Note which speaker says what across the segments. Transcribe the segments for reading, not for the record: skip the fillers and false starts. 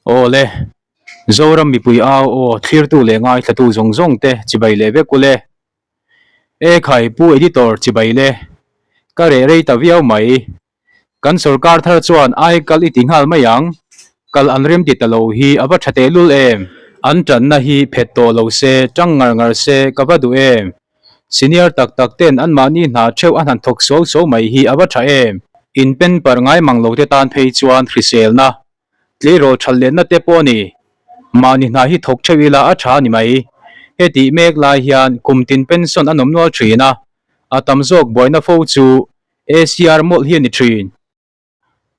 Speaker 1: Aw le, Zoram mipui au aw thlirtu leh ngaithlatu zawng zawng te chibai leh vek ule. E khai Pu Editor chibai le, ka reh rei ta viau mai. Kan sorkar thar chuan ai kal i ti nghal mai ang, kal an rem ti ta lo hi a va tha tehlul em. An tanna hi phet tawh lo se, tang ngar ngar se ka va duh em. Senior tak tak ten anmahni hna theuh an han thawk suau suau mai hi a va tha em. In pen parh ngai mang lo te tan phei chuan hriselna, tleirawl that lehna te pawh a ni. Mahni hna hi thawk theuh ila a tha a ni mai. Hetih mek lai hian kum tin pension an awm nual thin a, a tam zawk buaina fo chu ACR mawlh hi a ni thin.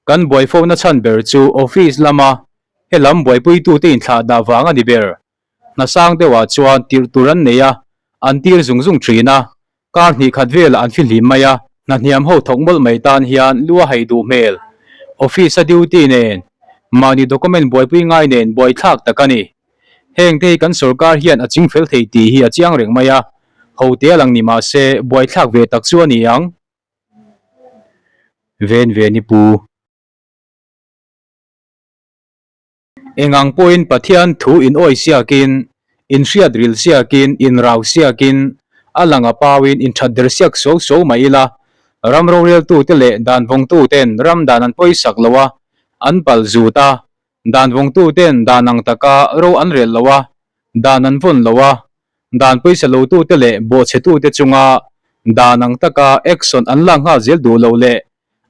Speaker 1: Kan buai fo na chhan ber chu office lama helam buaipuitute inthlah dah vang a ni ber. Hna sang deuhah chuan tirh tur an nei a, an tir zung zung thin a, kar hnih khat velah an fihlim mai a. Hna hniam ho thawk mawlh mai tan hian lu a hei duh hmel. Office a duty nen, mahni document buaipui ngai nen buaithlak tak a ni. Heng te hi kan sorkar hian a ching fel thei tih hi a chiang reng mai a, hote a lang ni mah se buaithlak ve tak chu a ni ang. Ven ven i pu. Eng ang pawhin Pathian thu in awi siakin, in hriat ril siakin, in rau siakin, a lang a pauin in that der siak suau suau mai ila, ram roreltute leh dan vawngtuten ram dan an pawisak lo a, an pal zut a, Dan vawngtuten dan ang taka ro an rel lo a, dan an vawn lo a, dan pawisa lotute leh bawhchhetute chunga dan ang taka action an lak nghal zel duh loh leh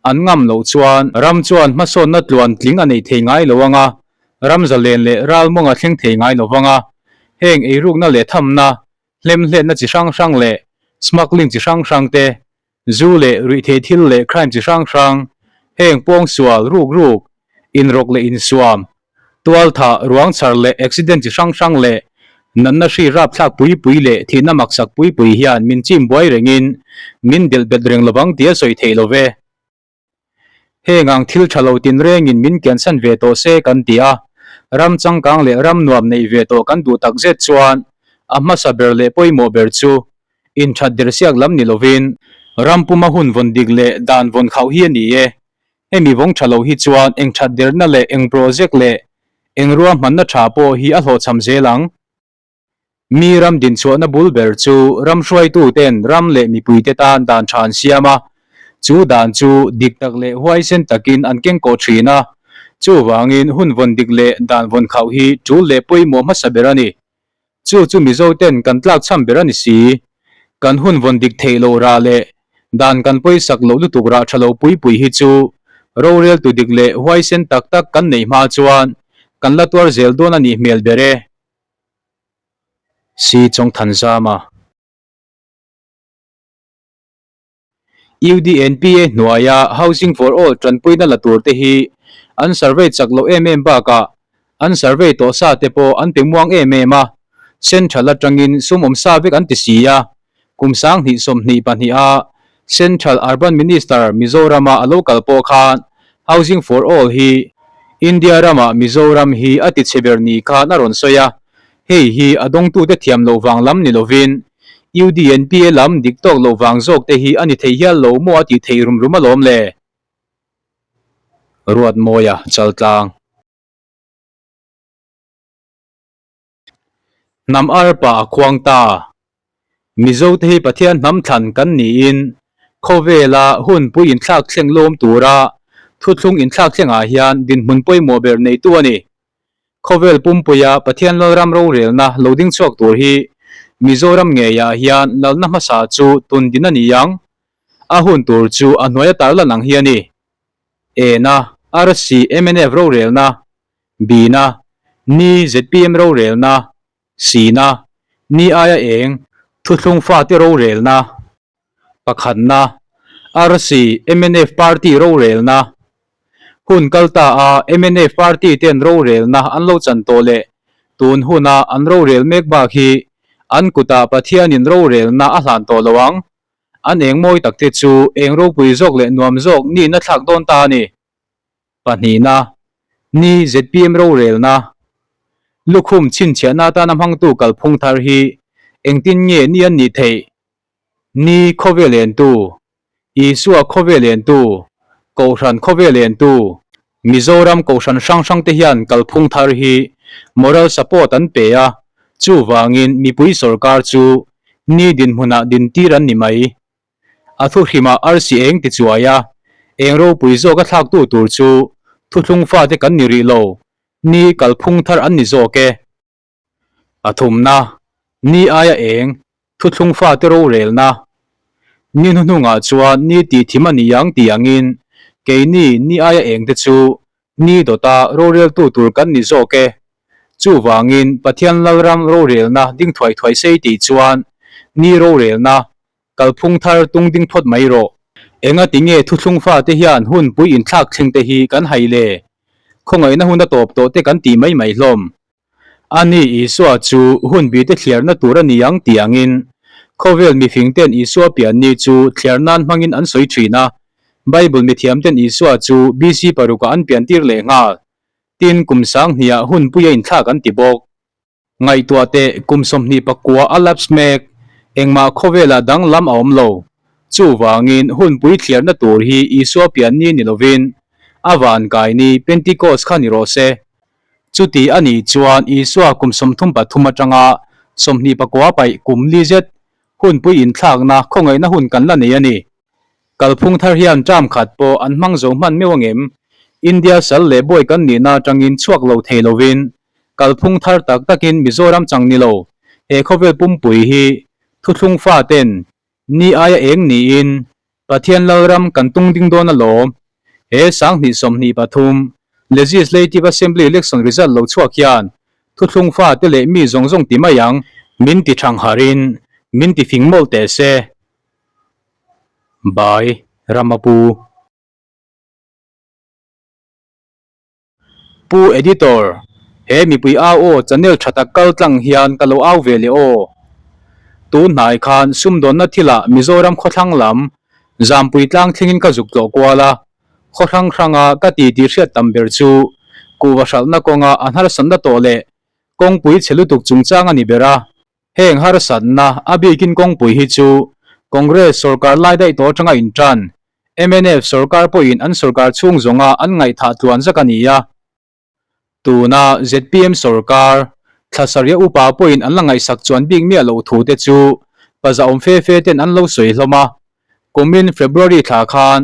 Speaker 1: an ngam loh chuan ram chuan hmasawnna tluan tling a nei thei ngai lo ang a, ram zalen leh ral mawng a thleng thei ngai lo vang a, heng eirukna leh thamna, hlemhletna chi hrang hrang leh smuggling chi hrang hrang te Zu leh ruihtheih thil leh crime chi hrang hrang, heng pawngsual, ruk ruk, inrawk leh insuam, tualthah, ruang chhar leh accident chi hrang hrang leh natna hri rapthlak pui pui leh thihna maksak pui pui hian min chim buai rengin min delh bet reng lovang tia sawi theih lo ve. Heng ang thil tha lo tinrengin min kiansan ve tawh se kan ti a, ram changkang leh ram nuam neih ve tawh kan duh takzet chuan a hmasa ber leh pawimawh ber chu inthat dersiak lam ni lovin ram puma hun vawn dik leh dan vawn khauh hi a ni e. Hemi vawng tha lo hi chuan eng that derna leh eng project leh eng ruahmanna tha pawh hi a hlawhchham zel ang. Mi ram dinchhuahna bul ber chu ram hruaituten ram leh mipuite tan dan tha an siam a, chu dan chu dik tak leh huaisen takin an keng kawh thin a. Chuvangin hun vawn dik leh dan vawn khauh hi tul leh pawimawh hmasa ber a ni. Chu chu Mizoten kan tlakchham ber a ni si. Kan hun vawn dik theih loh rah leh dan kan pawisak loh lutuk rah tha lo pui pui hi chu roreltu dik leh huaisen tak tak kan neih hma chuan kan la tuar zel dawn a nih hmel ber e. Si Chawngthanzama. UDNPA hnuaia Housing for All tanpuina la tur te hi an survey chak loh em em bakah an survey tawh sa te pawh an pe muang em em a, Central atangin sum awm sa vek an ti si a, kum 20 22 a Central Urban Minister Mizorama a lo kal pawh khan Housing for All hi India ramah Mizoram hi a ti chhe ber ni khan a rawn sawi a, hei hi a dawngtute thiam loh vang lam ni lovin UDNPA lam dik tawk loh vang zawk te hi a ni thei hial lo maw a tih theih rum rum alawm le. Ruatmawia Chaltlang. Hnam arpa a khuang ta. Mizote hi Pathian hnam thlan kan niin khawvela hunpui inthlak thleng lawm tura thuthlung inthlak thlengah hian dinhmun pawimawh ber neitu a ni. Khawvel pumpuia Pathian Lalram rorelna lo ding chhuak tur hi Mizoram ngeiah hian lalna hmasa chu tun din a ni ang. A hun tur chu a hnuaia tarlan ang hi a ni. Ena, RC, mnf rorelna, Bina, Ni zpm rorelna, Sina, Ni aia eng, Thuthlung fate rorelna, Pakhatna, Arsi, mnf party rorelna, Hun kal ta a mnf party ten rorelna an lo chan tawh leh tun huna an rorel mek bak hi an kutah Pathianin rorelna a hlan tawh lo ang. An eng mawi tak te chu eng ropui zawk leh nuam zawk nihna thlak dawn ta a ni. Pahnihna, Ni zpm rorelna, Lukhum chhinchhiahna atana hmangtu kalphung thar hi engtin nge ni an nih theih? Ni khawvel entu, Isua khawvel entu, Kohhran khawvel entu, Mizoram kohhran hrang hrangte hian kalphung thar hi moral support an pe a, chuvangin mipui sorkar chu ni dinhmunah dintir an ni mai. A thuhrimah arsi eng ti chuai a, eng ropui zawk a thlaktu tur chu thuthlung fate kan ni rih lo, ni kalphung thar an ni zawk e. Pathumna, Ni aia eng, thuthlung fate rorelna. Ni hnuhnungah chuan ni tih thim a ni ang tih angin keini ni aia engte chu ni dawta roreltu tur kan ni zawk e. Chuvangin Pathian Lalram rorelna ding thuai thuai sei tih chuan ni rorelna kalphung thar tung ding phawt mai rawh. Engati nge thuthlung fate hian hunpui inthlak thleng te hi kan hai le? Khawngaihna hun a tawp tawh te kan tih mai mai hlawm. Ani Isua chu hun bite thliarna tur a ni ang tih angin khawvel mifing ten Isua pian ni chu thliar nan hmangin an sawi thin a, Bible mithiam ten Isua chu BC parukah an pian tir leh nghal. Tin, kum sanghniah hunpui a inthlak an ti bawk. Ngaihtuah teh, kum 24 a lapse mek, engmah khawvelah danglam a awm lo. Chuvangin hunpui thliarna tur hi Isua pian ni ni lovin a van kai ni Pentecost kha ni rawh se. Chuti a nih chuan Isua kum 33 atanga 29 paih kum li zet hunpui inthlakna khawngaihna hun kan la nei a ni. Kalphung thar hian term khat pawh an hmang zo hman meuh angem? India sal leh bawi kan nihna atangin chhuak lo thei lovin kalphung thar tak takin Mizoram chang ni lo he khawvel pumpui hi thuthlung faten ni aia eng niin Pathian Lalram kan tung ding dawn alawm. He 2023 Legislative Assembly Election result lo chhuak hian thuthlung fate leh mi zawng zawng ti mai ang. Min ti thang harin min ti fing mawlh teh se. By Ramapu. Pu Editor, he mipui au aw channel tha tak kal tlang hian ka lo au ve leh aw. Tun hnai khan sumdawnna thilah Mizoram khawthlang lam Zampui tlang thlengin ka zuk tlawh kual a, khaw hrang hranga ka ti tih hriat tam ber chu kuhva hralhna kawnga a hnarsanna tawh leh kawngpui chhe lutuk chungchang a ni ber a. Heng harsatna a bikin kawngpui hi chu Congress sorkar lai daih tawh atanga intan mnf sorkar pawhin an sorkar chhung zawnga an ngaihthah tluan zak a ni a. Tuna zpm sorkar thla sarih upa pawhin an la ngaihsak chuan bik miah loh thu te chu pazaawm fe fe ten an lo sawi hlawm a. Kumin February thla khan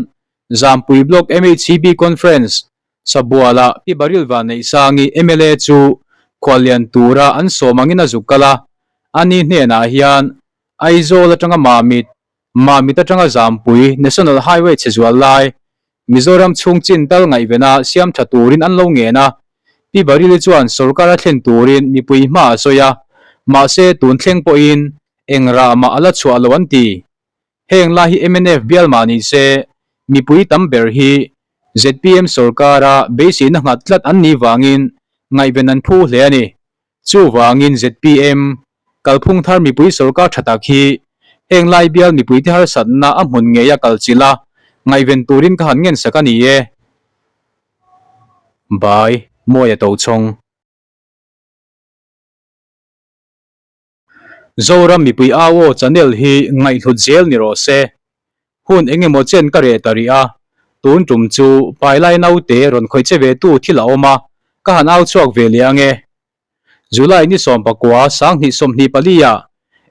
Speaker 1: Zampui Block MHCB Conference Sabuala Pi Baril Vanneihsangi mla chu khuallian tura an sawm angin a zuk kal a, ani hnenah hian Aizawl atanga Mamit, Mamit atanga Zampui National Highway chhe zual lai, Mizoram chhung chin tal ngaihvena siam tha turin an lo ngen a. Pi Barili chuan sorkar a thlen turin mipui hma a sawi a, mahse tun thleng pawhin eng rah mah a la chhuah lo an ti. Heng lai hi mnf bial mah ni se, mipui tam ber hi zpm sorkara beiseina nghat tlat an nih vangin ngaihven an phu hle a ni. Chuvangin zpm kalphung thar mipui sorkar tha tak hi heng lai bial mipuite harsatna a hmun ngeia kal chilh a, ngaihven turin ka han ngensak a ni e. By, Mawia Tochhawng. Zoram mipui au aw channel hi ngaihhlut zel ni rawh se. Hun eng emaw chen ka reh ta rih a, tun tum chu pailai naute rawn khawih che ve tu thil a awm a, ka han au chhuak ve leh ang e. July ni 19 2024 ah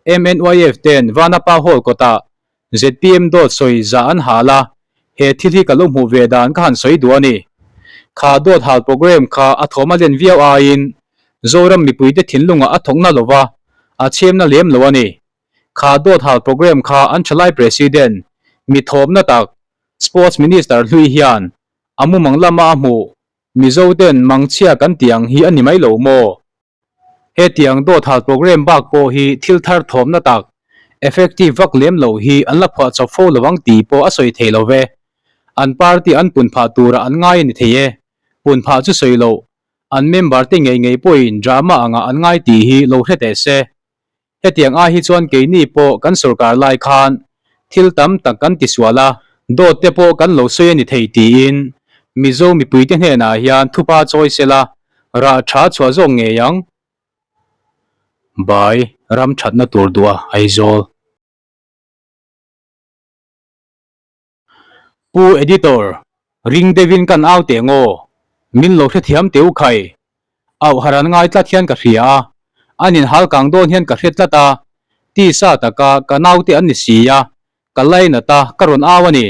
Speaker 1: MNYF ten Vanapa Hall kawtah zpm dawt sawi zah an hal a, he thil hi ka lo hmuh ve dan ka han sawi duh a ni. Kha dawt hal program kha a thawm a len viau aiin Zoram mipuite thinlungah a thawkna lo va, a chhemna lem lo a ni. Kha dawt hal program kha an thalai President, mi thawmna tak, Sports Minister hlui hian a mumang lama a hmuh Mizo ten mangchhia kan tih ang hi a ni mai lo maw? Hetiang dawt hal program bak pawh hi thil thar thawmna tak, effective vak lem lo hi an la phuah chawp fo lovang tih pawh a sawi thei lo ve. An party an pun phah turah an ngai a ni thei e. Pun phah chu sawi loh, an member te ngei ngei pawhin drama angah an ngai tih hi lo hre teh se. Hetiang ai hi chuan keini pawh kan sorkar lai khan thil tam tak kan ti sual a, dawt te pawh kan lo sawi a ni thei tiin Mizo mipuite hnenah hian thupa chawi sela rah tha chhuah zawk ngei ang. Bai ram thatna tur duh a Aizawl. Pu Editor, ring deuhin kan au teh ngaw. Min lo hrethiam teh u khai. Auh har an ngai tlat hian ka hria a, an inhal kang dawn hian ka hre tlat a, tisa taka ka naute an ni si a, ka lainat a, ka rawn au a ni.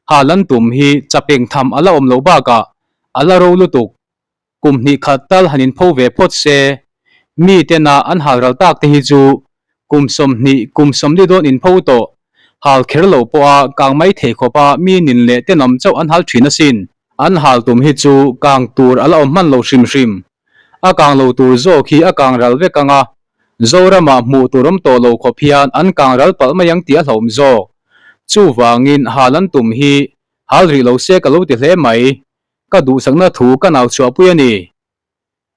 Speaker 1: Hal an tum hi chapeng tham a la awm loh bakah a la ro lutuk. Kum hnih khat tal han inpho ve phawt se, mi tena an hal ral tak te hi chu kum 20, kum 40 dawn inpho tawh, hal kher lo pawha kang mai thei khawpa mi nin leh tenawm chauh an hal thin asin. An hal tum hi chu kang tur a la awm hman lo hrim hrim. A kang lo tur zawk hi a kang ral vek ang a, Zoramah hmuh tur awm tawh lo khawp hian an kang ral palh mai ang tih a hlauhawm zawk. Chuvangin hal an tum hi hal rih lo se ka lo ti hle mai. Ka duhsakna thu ka nau chhuahpui a ni.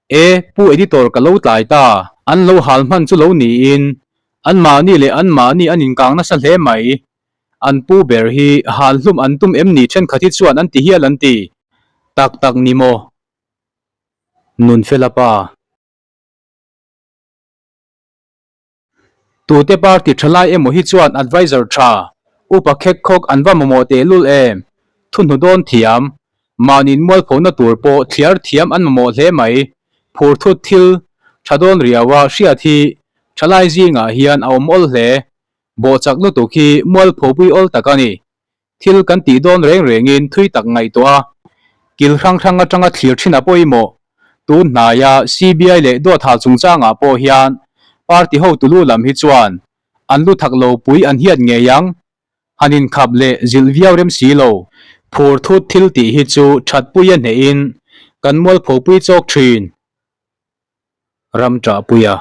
Speaker 1: E, Pu Editor ka lo tlai ta. An lo hal hman chu lo niin, anmahni leh anmahni an inkang nasa hle mai. An pu ber hi hal hlum an tum em ni thenkhat hi chuan an ti hial an ti. Tak tak ni maw? Nunfela pa. Tute party thalai emaw hi chuan adviser tha, upa khek khawk an va mamawh tehlul em? Thuhnu dawn thiam, mahni mualphona tur pawh thliar thiam an mamawh hle mai. Phur thut thil tha dawn riaua hriat hi thalai zingah hian a awm awl hle. Bawhchak lutuk hi mualphopui awl tak a ni. Thil kan tih dawn reng rengin thui tak ngaihtuah a, kil hrang hrang atanga thlir thin a pawimawh. Tun hnaia CBI leh Duathal chungchangah pawh hian party hotu lu lam hi chuan an lu thak lo pui an hiat ngei ang. Han inkhap leh zilh viau rem si lo. Phur thut thil tih hi chu thatpui a hnehin kan mualphopui chawk thin. Ram ṭahpuia.